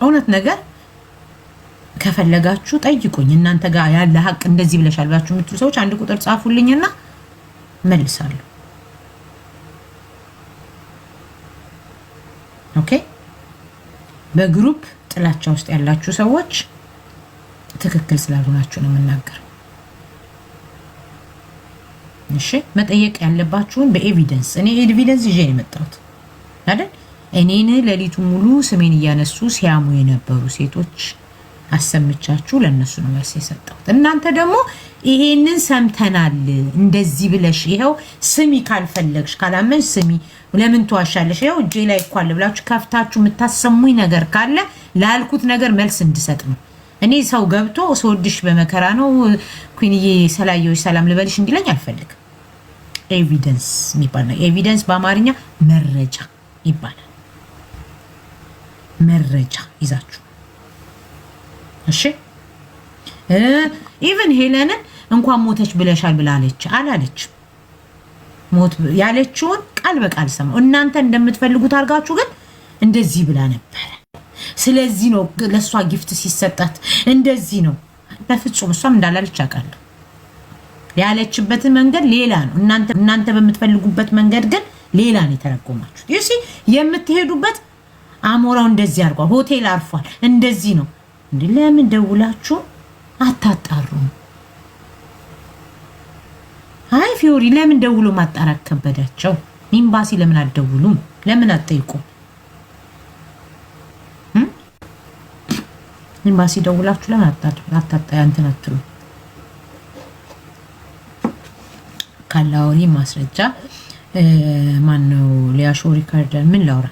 እውነት ነገር ከፈለጋችሁ ጠይቁኝ። እናንተ ጋር ያለ ሀቅ እንደዚህ ብለሻል ብላችሁ የምትሉ ሰዎች አንድ ቁጥር ጻፉልኝና መልሳለሁ። Okay፣ በ group ጥላቻ ውስጥ ያላችሁ ሰዎች ትክክል ስላልሆናችሁ ነው የምናገረው። እሺ፣ መጠየቅ ያለባችሁን በ evidence። እኔ evidence ይዤ ነው የመጣሁት አይደል? እኔን ሌሊቱ ሙሉ ስሜን እያነሱ ሲያሙ የነበሩ ሴቶች አሰምቻችሁ ለእነሱ ነው መልስ የሰጠሁት። እናንተ ደግሞ ይሄንን ሰምተናል እንደዚህ ብለሽ ይኸው ስሚ፣ ካልፈለግሽ ካላመንሽ ስሚ፣ ለምን ትዋሻለሽ? ይኸው እጄ ላይ እኮ አለ ብላችሁ ከፍታችሁ የምታሰሙኝ ነገር ካለ ላልኩት ነገር መልስ እንድሰጥ ነው። እኔ ሰው ገብቶ ስወድሽ በመከራ ነው ኩንዬ ሰላየዎች ሰላም ልበልሽ እንዲለኝ አልፈልግም። Evidence የሚባል ነው። Evidence በአማርኛ መረጃ ይባላል። መረጃ ይዛችሁ እሺ። Even ሄለንን እንኳን ሞተች ብለሻል ብላለች አላለች። ሞት ያለችውን ቃል በቃል ሰማሁ። እናንተ እንደምትፈልጉት አድርጋችሁ ግን እንደዚህ ብላ ነበረ። ስለዚህ ነው ለእሷ gift ሲሰጣት እንደዚህ ነው። በፍጹም እሷም እንዳላለች አውቃለሁ። ያለችበትን መንገድ ሌላ ነው። እናንተ በምትፈልጉበት መንገድ ግን ሌላ ነው የተረጎማችሁት። You see፣ የምትሄዱበት አሞራው እንደዚህ አድርጓል፣ ሆቴል አርፏል፣ እንደዚህ ነው እንዴ? ለምን ደውላችሁ አታጣሩም? አይ ፊዮሪ፣ ለምን ደውሎ ማጣራት ከበዳቸው? ኤምባሲ ለምን አትደውሉም? ለምን አትጠይቁም? ኤምባሲ ደውላችሁ ለምን አታጣ እንትን አትሉም? ካላወሪ ማስረጃ ማን ነው? ሊያሾ recorder ምን ላውራ?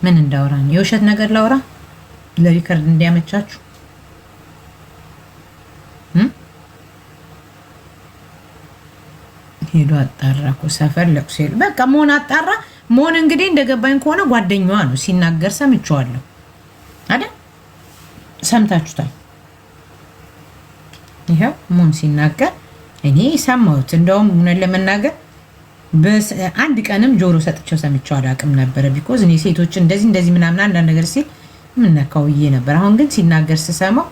ምን እንዳወራ ነው? የውሸት ነገር ላውራ ለ record እንዲያመቻችሁ? ሄዶ አጣራ እኮ ሰፈር ለቅሶ ሄዱ። በቃ መሆን አጣራ መሆን እንግዲህ እንደገባኝ ከሆነ ጓደኛዋ ነው ሲናገር ሰምቼዋለሁ አይደል? ሰምታችሁታል። ይኸው ሙን ሲናገር እኔ ሰማሁት። እንደውም እውነት ለመናገር አንድ ቀንም ጆሮ ሰጥቼው ሰምቼው አላውቅም ነበረ። Because እኔ ሴቶች እንደዚህ እንደዚህ ምናምን አንዳንድ ነገር ሲል ምን ነካው ብዬ ነበር። አሁን ግን ሲናገር ስሰማው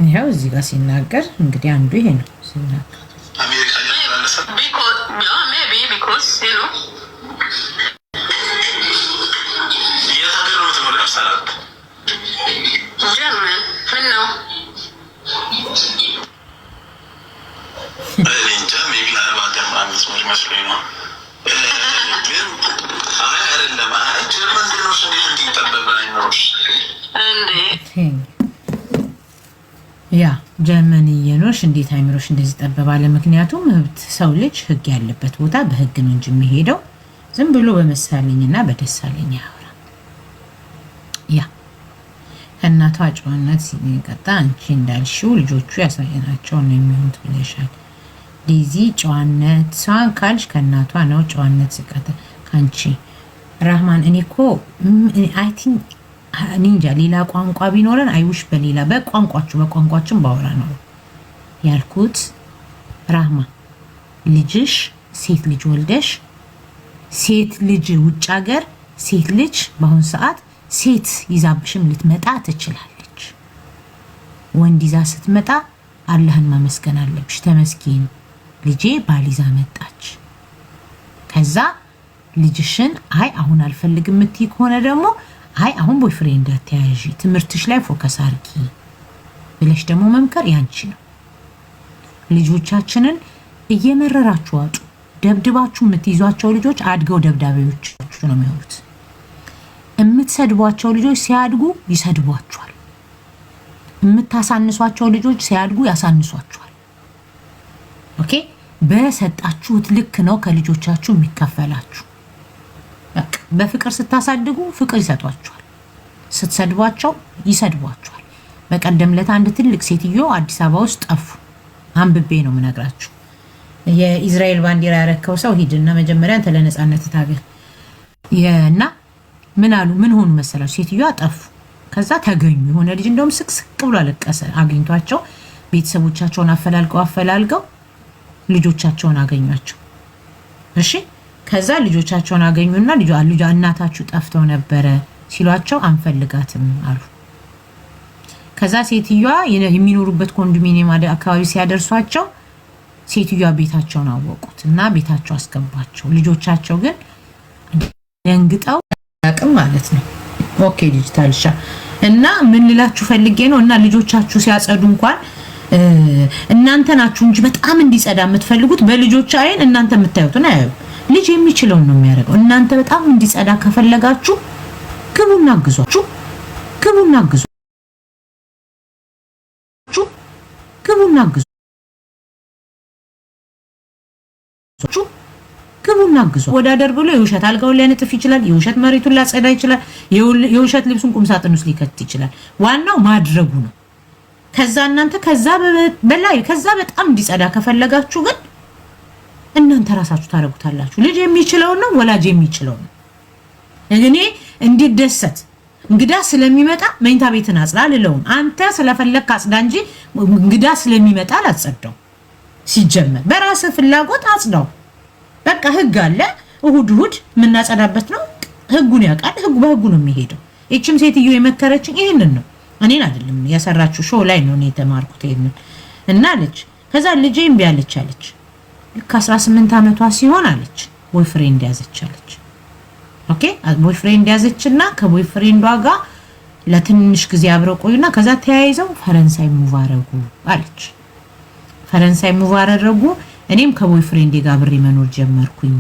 ይኸው እዚህ ጋር ሲናገር እንግዲህ አንዱ ይሄ ነው ሲናገር። Because, yeah, maybe because የት ሀገር ነው የምትኖሪው? አብሰራት? ጀርመን። ምን ነው? እኔ እንጃ፣ maybe አረብ ሀገር ምናምን የምትኖሪ መስሎኝ ነው። ግን አይ አይደለም። አይ ጀርመን ቢኖርሽ እንዴት እንዲህ ጠበበ አይኖርሽ? እንዴ? Yeah፣ ጀርመን እየኖርሽ እንዴት አይምሮሽ እንደዚህ ጠበባለ? ምክንያቱም ሰው ልጅ ህግ ያለበት ቦታ በህግ ነው እንጂ የሚሄደው ዝም ብሎ በመሳለኝና በደሳለኝ አያወራም። Yeah፣ ከእናቷ ጨዋነት ሲቀጣ አንቺ እንዳልሽው ልጆቹ ያሳየናቸው ነው የሚሆኑት ብለሻል። ዴዚ ጨዋነት ሰዋን ካልሽ ከእናቷ ነው ጨዋነት ሲቀጣ ከአንቺ ራህማን። እኔ እኮ I think እንጃ፣ ሌላ ቋንቋ ቢኖረን I wish በሌላ በቋንቋችሁ በቋንቋችን ባወራ ነው ያልኩት። ራህማ፣ ልጅሽ ሴት ልጅ ወልደሽ ሴት ልጅ ውጭ ሀገር ሴት ልጅ በአሁን ሰዓት ሴት ይዛብሽም ልትመጣ ትችላለች። ወንድ ይዛ ስትመጣ አላህን ማመስገን አለብሽ። ተመስገን ልጄ ባል ይዛ መጣች። ከዛ ልጅሽን አይ አሁን አልፈልግም የምትይ ከሆነ ደግሞ አይ አሁን boyfriend አትያዢ፣ ትምህርትሽ ላይ focus አርጊ ብለሽ ደግሞ መምከር ያንቺ ነው። ልጆቻችንን እየመረራችሁ አጡ። ደብድባችሁ የምትይዟቸው ልጆች አድገው ደብዳቤዎቻችሁ ነው የሚሆኑት። የምትሰድቧቸው ልጆች ሲያድጉ ይሰድቧችኋል። የምታሳንሷቸው ልጆች ሲያድጉ ያሳንሷችኋል። Okay፣ በሰጣችሁት ልክ ነው ከልጆቻችሁ የሚከፈላችሁ። በቃ በፍቅር ስታሳድጉ ፍቅር ይሰጧችኋል፣ ስትሰድቧቸው ይሰድቧችኋል። በቀደም ዕለት አንድ ትልቅ ሴትዮ አዲስ አበባ ውስጥ ጠፉ። አንብቤ ነው የምነግራችሁ። የኢዝራኤል ባንዲራ ያረከው ሰው ሂድና መጀመሪያ አንተ ለነፃነት ታገል። እና ምን አሉ፣ ምን ሆኑ መሰላችሁ? ሴትዮዋ ጠፉ። ከዛ ተገኙ። የሆነ ልጅ እንደውም ስቅስቅ ብሎ አለቀሰ። አግኝቷቸው ቤተሰቦቻቸውን አፈላልገው አፈላልገው ልጆቻቸውን አገኟቸው። እሺ። ከዛ ልጆቻቸውን አገኙና ልጇ እናታችሁ ጠፍተው ነበረ ሲሏቸው አንፈልጋትም አሉ። ከዛ ሴትዮዋ የሚኖሩበት ኮንዶሚኒየም አካባቢ ሲያደርሷቸው ሴትዮዋ ቤታቸውን አወቁት እና ቤታቸው አስገቧቸው። ልጆቻቸው ግን ደንግጠው አቅም ማለት ነው። Okay ዲጂታል ሻ እና ምን ልላችሁ ፈልጌ ነው፣ እና ልጆቻችሁ ሲያጸዱ እንኳን እናንተ ናችሁ እንጂ በጣም እንዲጸዳ የምትፈልጉት፣ በልጆች አይን እናንተ የምታዩትን አያዩ። ልጅ የሚችለውን ነው የሚያደርገው። እናንተ በጣም እንዲጸዳ ከፈለጋችሁ ግቡና አግዟችሁ፣ ግቡና አግዟችሁ፣ ግቡና አግዟችሁ፣ ግቡና አግዟ። ወዳደር ብሎ የውሸት አልጋውን ሊያነጥፍ ይችላል። የውሸት መሬቱን ሊያጸዳ ይችላል። የውሸት ልብሱን ቁም ሳጥን ውስጥ ሊከት ይችላል። ዋናው ማድረጉ ነው። ከዛ እናንተ ከዛ በላይ ከዛ በጣም እንዲጸዳ ከፈለጋችሁ ግን እናንተ ራሳችሁ ታደርጉታላችሁ። ልጅ የሚችለውን ነው፣ ወላጅ የሚችለው ነው። እኔ እንዲደሰት እንግዳ ስለሚመጣ መኝታ ቤትን አጽዳ አልለውም። አንተ ስለፈለግክ አጽዳ እንጂ እንግዳ ስለሚመጣ አላጸዳው። ሲጀመር በራስህ ፍላጎት አጽዳው። በቃ ህግ አለ። እሁድ እሁድ የምናጸዳበት ነው። ህጉን ያውቃል። ህጉ በህጉ ነው የሚሄደው። ይችም ሴትዮ የመከረችኝ ይህንን ነው። እኔን አይደለም፣ የሰራችው show ላይ ነው እኔ የተማርኩት ይሄንን እና አለች። ከዛ ልጄ እምቢ አለች አለች። ልክ 18 ዓመቷ ሲሆን አለች boyfriend ያዘች አለች። Okay፣ boyfriend ያዘችና ከ boyfriend ዷ ጋር ለትንሽ ጊዜ አብረው ቆዩና ከዛ ተያይዘው ፈረንሳይ move አረጉ አለች። ፈረንሳይ move አደረጉ። እኔም ከ boyfriend ኤ ጋር አብሬ መኖር ጀመርኩኝ።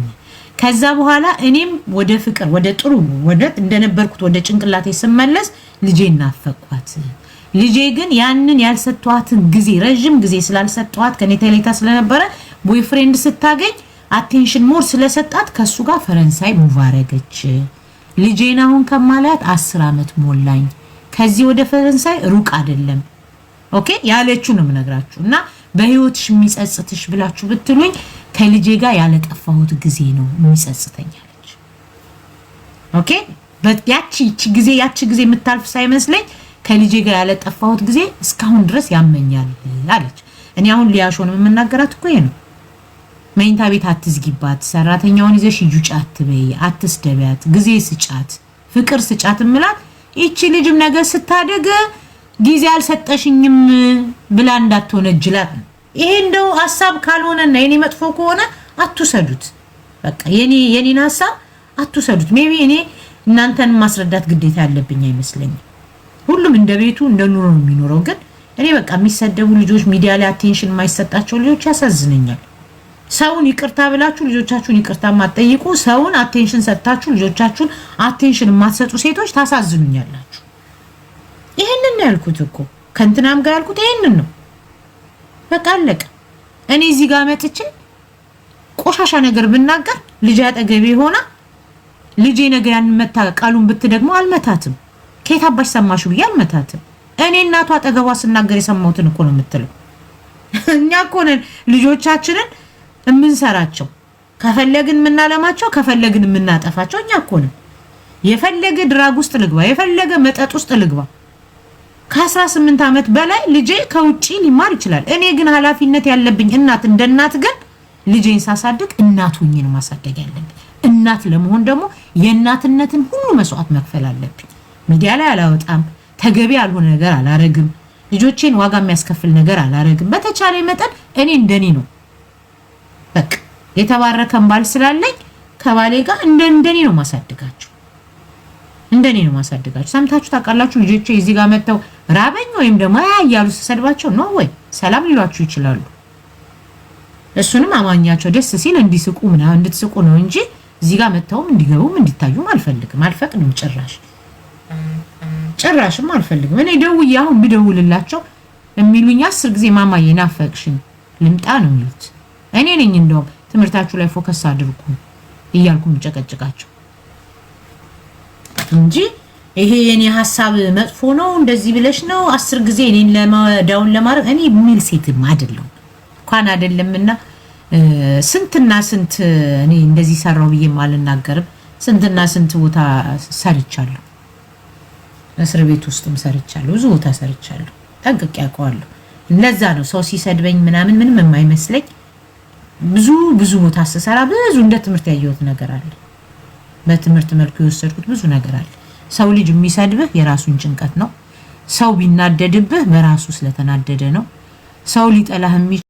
ከዛ በኋላ እኔም ወደ ፍቅር፣ ወደ ጥሩ፣ ወደ እንደነበርኩት ወደ ጭንቅላቴ ስመለስ ልጄ ናፈቋት። ልጄ ግን ያንን ያልሰጠኋትን ጊዜ፣ ረዥም ጊዜ ስላልሰጠኋት፣ ከኔ ተለይታ ስለነበረ boyfriend ስታገኝ attention more ስለሰጣት ከሱ ጋር ፈረንሳይ move አረገች። ልጄን አሁን ከማላያት 10 ዓመት ሞላኝ። ከዚህ ወደ ፈረንሳይ ሩቅ አይደለም። Okay፣ ያለችው ነው የምነግራችሁ። እና በህይወትሽ የሚጸጽትሽ ብላችሁ ብትሉኝ ከልጄ ጋር ያለጠፋሁት ጊዜ ነው የሚጸጽተኝ አለች። Okay፣ ያቺ ጊዜ፣ ያቺ ጊዜ የምታልፍ ሳይመስለኝ ከልጄ ጋር ያለጠፋሁት ጊዜ እስካሁን ድረስ ያመኛል አለች። እኔ አሁን ሊያሾንም የምናገራት እኮ ይሄ ነው። መኝታ ቤት አትዝጊባት፣ ሰራተኛውን ይዘሽ ሂጂ ውጭ አትበይ፣ አትስደቢያት፣ ጊዜ ስጫት፣ ፍቅር ስጫት እምላት ይቺ ልጅም ነገር ስታደግ ጊዜ አልሰጠሽኝም ብላ እንዳትወነጅላት ነው። ይሄ እንደው ሀሳብ ካልሆነና የኔ መጥፎ ከሆነ አትውሰዱት። በቃ የኔን ሀሳብ አትውሰዱት። Maybe እኔ እናንተን ማስረዳት ግዴታ ያለብኝ አይመስለኝም። ሁሉም እንደ ቤቱ እንደ ኑሮ ነው የሚኖረው። ግን እኔ በቃ የሚሰደቡ ልጆች፣ ሚዲያ ላይ attention የማይሰጣቸው ልጆች ያሳዝነኛል። ሰውን ይቅርታ ብላችሁ ልጆቻችሁን ይቅርታ የማትጠይቁ፣ ሰውን attention ሰጥታችሁ ልጆቻችሁን attention የማትሰጡ ሴቶች ታሳዝኑኛላችሁ። ይሄንን ነው ያልኩት እኮ፣ ከእንትናም ጋር ያልኩት ይሄንን ነው። በቃ አለቀ። እኔ እዚህ ጋር መጥቼ ቆሻሻ ነገር ብናገር ልጅ አጠገቤ ሆና ልጄ ነገ ያን መታ ቃሉን ብትደግመው አልመታትም። ከየት አባሽ ሰማሹ ብዬ አልመታትም። እኔ እናቷ አጠገቧ ስናገር የሰማሁትን እኮ ነው የምትለው። እኛ እኮ ነን ልጆቻችንን የምንሰራቸው፣ ከፈለግን የምናለማቸው፣ ከፈለግን የምናጠፋቸው እኛ እኮ ነን። የፈለገ drug ውስጥ ልግባ፣ የፈለገ መጠጥ ውስጥ ልግባ፣ ከ18 ዓመት በላይ ልጄ ከውጪ ሊማር ይችላል። እኔ ግን ኃላፊነት ያለብኝ እናት፣ እንደ እናት ግን ልጄን ሳሳድግ እናት ሆኜ ነው ማሳደግ ያለብኝ። እናት ለመሆን ደግሞ የእናትነትን ሁሉ መስዋዕት መክፈል አለብኝ። ሚዲያ ላይ አላወጣም፣ ተገቢ ያልሆነ ነገር አላረግም፣ ልጆቼን ዋጋ የሚያስከፍል ነገር አላረግም። በተቻለ መጠን እኔ እንደኔ ነው፣ በቃ የተባረከን ባል ስላለኝ ከባሌ ጋር እንደ እንደኔ ነው ማሳድጋቸው፣ እንደኔ ነው ማሳድጋቸው። ሰምታችሁ ታውቃላችሁ? ልጆቼ እዚህ ጋር መጥተው ራበኝ ወይም ደግሞ ያ እያሉ ስሰድባቸው ነው ወይ ሰላም ሊሏችሁ ይችላሉ። እሱንም አማኛቸው ደስ ሲል እንዲስቁ ምናምን እንድትስቁ ነው እንጂ እዚህ ጋር መጥተውም እንዲገቡም እንዲታዩም አልፈልግም፣ አልፈቅድም። ጭራሽ ጭራሽም አልፈልግም። እኔ ደውዬ አሁን ብደውልላቸው የሚሉኝ 10 ጊዜ ማማዬ ናፈቅሽን ልምጣ ነው የሚሉት። እኔ ነኝ እንደውም ትምህርታችሁ ላይ focus አድርጉ እያልኩ የምጨቀጭቃቸው እንጂ ይሄ የኔ ሀሳብ መጥፎ ነው እንደዚህ ብለሽ ነው 10 ጊዜ እኔን down ለማድረግ እኔ የሚል ሴትም አይደለሁም። እንኳን አይደለምና ስንትና ስንት እኔ እንደዚህ ሰራው ብዬም አልናገርም። ስንትና ስንት ቦታ ሰርቻለሁ። እስር ቤት ውስጥም ሰርቻለሁ። ብዙ ቦታ ሰርቻለሁ። ጠንቅቄ አውቀዋለሁ። ለዛ ነው ሰው ሲሰድበኝ ምናምን ምንም የማይመስለኝ። ብዙ ብዙ ቦታ ስሰራ ብዙ እንደ ትምህርት ያየሁት ነገር አለ። በትምህርት መልኩ የወሰድኩት ብዙ ነገር አለ። ሰው ልጅ የሚሰድብህ የራሱን ጭንቀት ነው። ሰው ቢናደድብህ በራሱ ስለተናደደ ነው። ሰው ሊጠላህ